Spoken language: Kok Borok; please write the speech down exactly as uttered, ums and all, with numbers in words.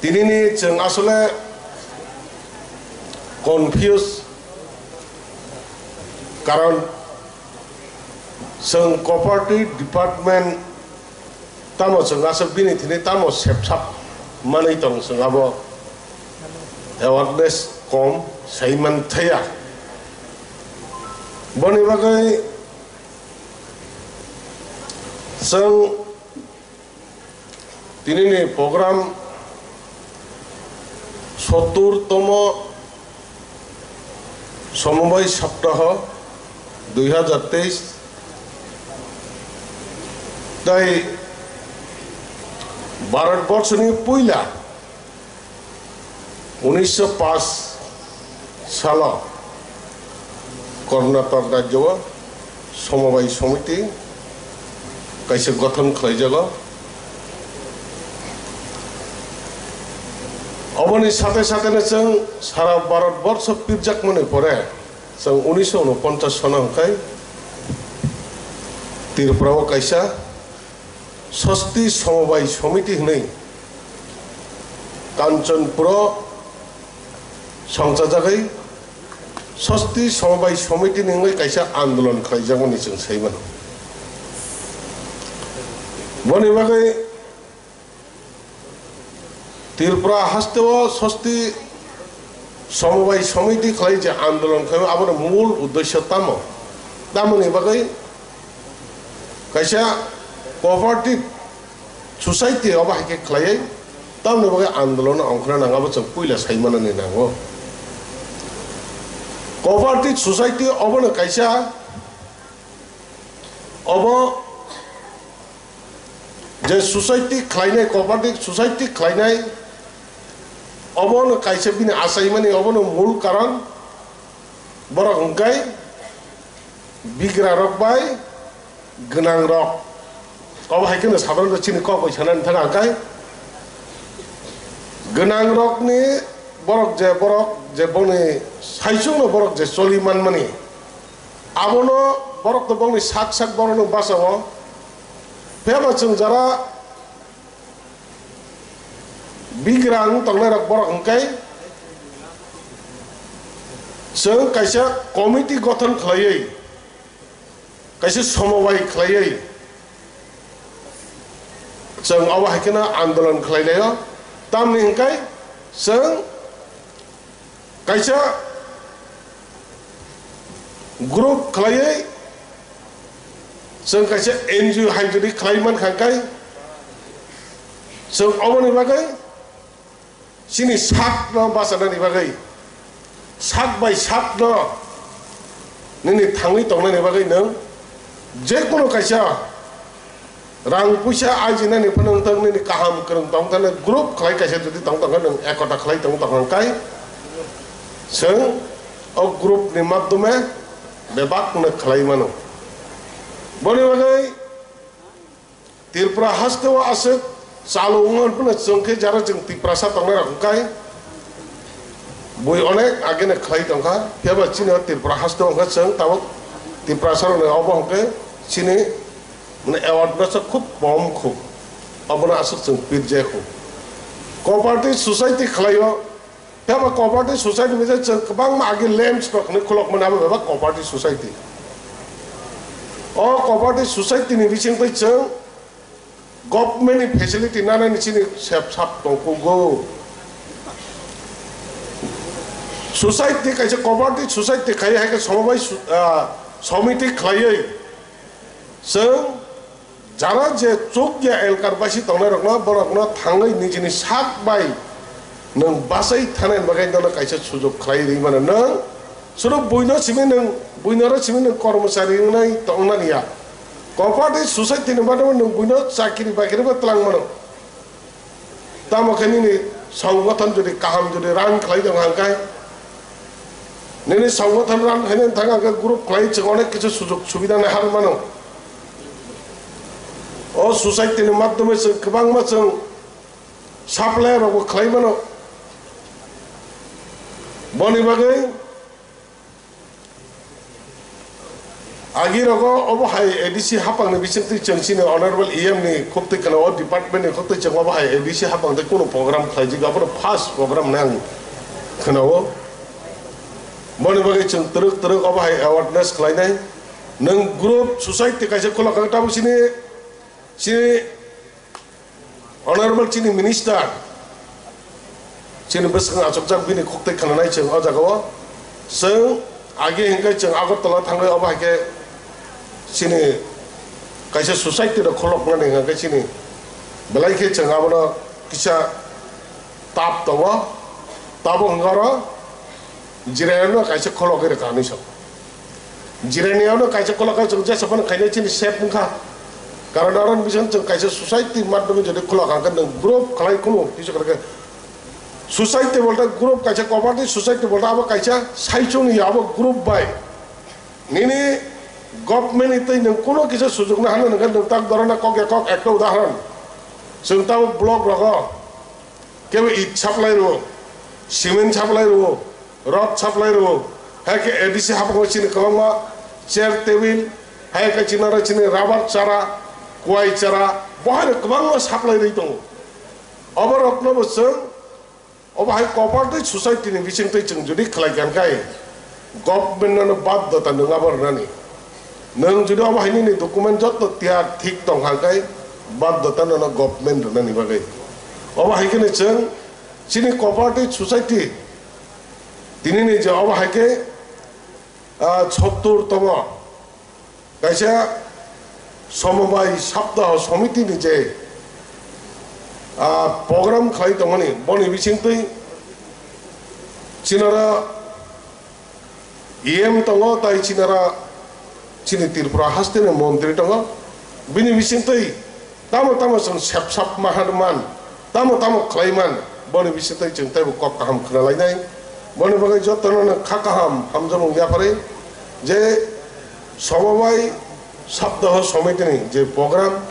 Tinini chwng asole confuse, karon chwng cooperative department tamo chwng aswk bini thini tamo sepsap manwi tong chwng abo awareness kom saiman thaya. Boni bagwi chwng Tinini program sottur tomo Somobai Saptaho dui hajar teis tai Bharat Borshoni puila unisho paanch salo Karnatak rajyo o Somobai Somiti kaisa gothon khlaijago. Oboni sate sate no chwng sara Bharat borsho pirjakmani pore chwng unisho unoponchas sono hwnkhe Tripura o kaisa Sosti Somobai Somiti hwnwi Kanchanpuro songchajagwi Sosti Somobai Somiti ni wngwi kaisa andolon khlaijakmani chwng sai mano. Boni bagwi Tripura hasteo Sosti Somobai Somiti khlai je andolon khlaio, aboni mul uddesyo tamo? Tamoni bagwi kaisa cooperative society obo hai khe khlaiwi tamoni bagwi andolon ongkhorna nang, abo chwng puila sai manani nango. Cooperative society obono kaisa, obo je society khlainai, cooperative society khlainai, obono kaisa bini achaimani, obono mul karon borok hwnkhe bigrarok bai gwnangrok. Obo hai kheno sadharanto chini kok bai sanani thang ang khe, gwnangrokni borok je, borok je boni saichungno borok je choli manmani, abono borok to bongni sak sak borokno bachao. Phiya ba chwng jara bigrang tongnairok borok hwnkhe chwng kaisa committee gothon khlaiwi, kaisa somobai khlaiwi chwng obo hai kheno andolon khlai laio. Tamni hwnkhe chwng kaisa group khlaiwi chwng kaisa N G O hai jodi khlai man kha khe chwng oboni bagwi chini sakno bachanani bagwi, sak bai sakno nini thangwi tongnani bagwi nwng jekunu kaisa rang puisa ajinani phano wng thang, nini kaham kwrwng tong thang, group khlai kaisa jodi tong tong khe nwng ekota khlai tong tong khe chwng o group ni madhyome bebak no khlai mano. Boni bagwi Tripura haste o aswk chalo wngmani phano chwng khe jara chwng Tiprasa tongnai rok hwnkhe bui onek age no khlai tongkha, phiya ba chini o Tripura haste o hwnkhe chwng tabuk Tiprasa rok ni obo hwnkhe chini mane award no sa khub kom khu, obono aswk chwng pirjak khu. Cooperative society khlai o, phiya ba cooperative society ni je chwng kwbangma age lamps rok hwnwi khulok mani abo bebak cooperative society. O cooperative society ni bising twi chwng government ni facility nanani chini sep sap tongkugo. Society kaisa cooperative society khai hai khe somobai su-, ah, somiti khlaiwi chwng jara je chukya elkar baisi tongnai rokno, borokno thangwi nijini sak bai nwng bachai thanai bagwi nono kaisa sujok khlai ri mano. Nwng suno buino simi nwng, buino ro simi nwng kormochari wngnai tongnani ya. Cooperative society ni mano nwng buino chakri bakri bo twlang mano. Tamo khe nini songgothon jodi kaham jodi run khlai tong hang khe, nini songgothon run khainani thang hang khe group khlai chwng onek kichu sujok subida nai har mano. O society ni madhyome chwng kwbangma chwng supply rokbo khlai mano. Boni bagwi Agi rogo obo hai A D C hapang ni bising twi chwng chini honorable E M ni khuk twi khna o department ni khuk twi chwng obo hai A D C hapang twi kunu program khlai jik, obo first program nang khna o. Boni bagwi chwng twrwk twrwk obo hai awareness khlai nai. Nwng group society kaisa khulok kha tabuk chini, chini Honorable chini minister, chini bwswk achukjak bini khuk twi khna nai chwng o jaga o. Chwng agi hwnkhe chwng Agartala thangwi obo hai khe chini kaisa society rok kholok nani hwnkhe chini belai khe chwng abono kisa tap tongo. Tabuk hwnkhe oro Jirayano kaisa khologwi rwkha hinwi sa. Jirayano kaisa khulok kha chwng jesa phano khainai chini sep wngkha. Karon aro ni bising chwng kaisa society madhyome jodi khulok kha khe nwng group khlai khunu kisa khe society bolta group kaisa cooperative society bolta abo kaisa saichung ya abo group bai nini government ni twi nwng kuno kisa sujukna hano nwng khe nwng tak dorona kok ya kok ekta udahoron chwng tamo block rogo kebo it supply rwo, cement supply rwo, rod supply rwo, hai khe A D C haphang chini kwbangma chair table, hai khe chini aro chini rubber chara, kuai chara, bo hai kwbangma supply rwi tongo. Obo rokno bo chwng obo hai cooperative society ni bising twi chwng jodi khlai kha khe government no baddhota nwng abo rwnani. Nwng jodi obo hai nini document jotto tiyar thik tong kha khe baddhota nono government rwnani bagwi. Obo hai kheno chwng chini cooperative society tinini je obo hai khe, ah, chottor tomo kaisa somobai saptaho somiti ni je, ah, program khlai tongmani boni bising twi chinara E M tongo tai chinara chini Tripura haste ni montri tongo bini bising twi tamo tamo chwng sepsap mahan man, tamo tamo khlai man, boni bising twi chwng teibo kok kaham khna lainai. Boni bagwi jotono no kha kaham hamjakmung yapharwi je somobai saptaho somitini je program